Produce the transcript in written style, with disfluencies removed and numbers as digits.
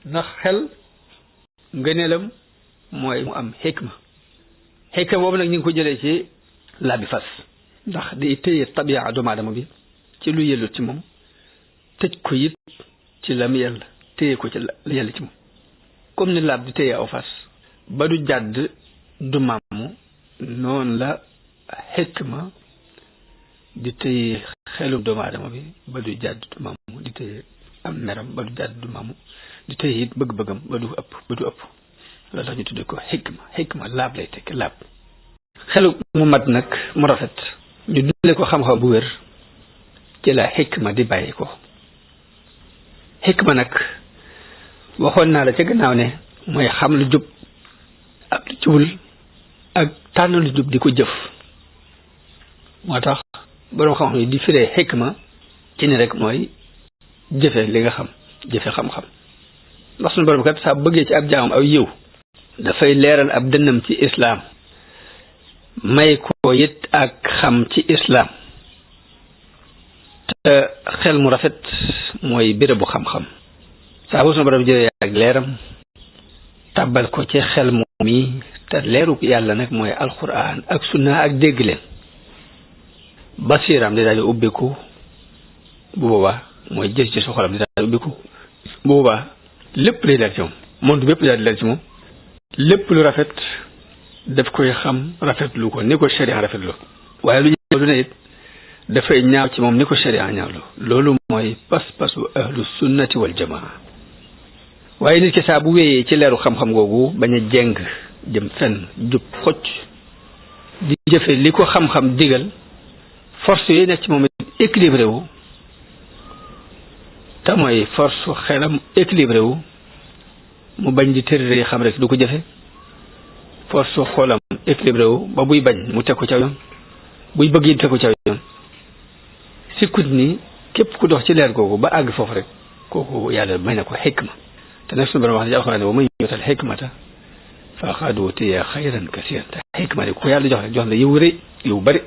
ndax xel ngëneelam mooy mu am xikma boobu nag ñu ngi ko jëlee ci làbbi fas ndax di téye tabiya doomu aadama bi ci lu yellut ci moom tëj ko it ci lam yàlla téye ko ci la yàlla ci moom comme ni làbb di téye aw fas ba du jàdd du màmmu noonu la xikma di téye xelum doomu aadama bi ba du jàdd du màmmu di téye am meram ba du jàdd du màmmu di téye it bëgg-bëggam ba du ëpp loolu tax ñu tuddee ko xikma laab lay tekk laab xelu mu mat nag mu rafet ñu dundale ko xam-xam bu wér ci la xikma di bàyyi ko xikma nag waxoon naa la ca gannaaw ne mooy xam lu jub ak lu jubul ak tànn lu jub di ko jëf moo tax boroom xam-xam yi di firee xikma ci ni rek mooy jëfe li nga xam jëfe xam-xam ndax suñu borom kat saa bëggee ci ab jaamam aw yiw dafay leeral ab dënnam ci islaam may ko it ak xam ci islaam te xel mu rafet mooy bérébu xam-xam saa bu suñu borom jëlee ak leeram tàbbal ko ci xel moom yi te leeru yàlla nag mooy alquran ak sunna ak dégg leen basiram di daal di ubbiku bu boobaa mooy jës ci xolam di daal di ubbiku bu boobaa lépp lay leer ci moom monde bépp daal di leer ci moom lépp lu rafet daf koy xam rafetlu ko ni ko sharia rafetlu waaye lu ñaaw lu ne it dafay ñaaw ci moom ni ko sharia ñaawlu loolu mooy pas-pasu ahlu sunnati wal jamaa waaye nit ki saa bu wéyee ci leeru xam-xam googu bañ a jeng jëm fenn jub xocc di jëfe li ko xam-xam digal force yi nekk ci moom équilibré wu te mooy force xelam équilibré wu mu bañ di tërëre xam rek du ko jëfe force xoolam équilibré wu ba buy bañ mu teg ko ca yoon buy bëgg yi teg ko ca yoon sikkut ni képp ku dox ci leer googu ba àgg foofu rek kooku yàlla may na ko xikma te nag suñu borom wax ne ci alxuraan ne wa man yuutal xikmata faqad uutiya xayran kasiiran te xikma de ku yàlla jox rek jox na yiw rëy yiw bari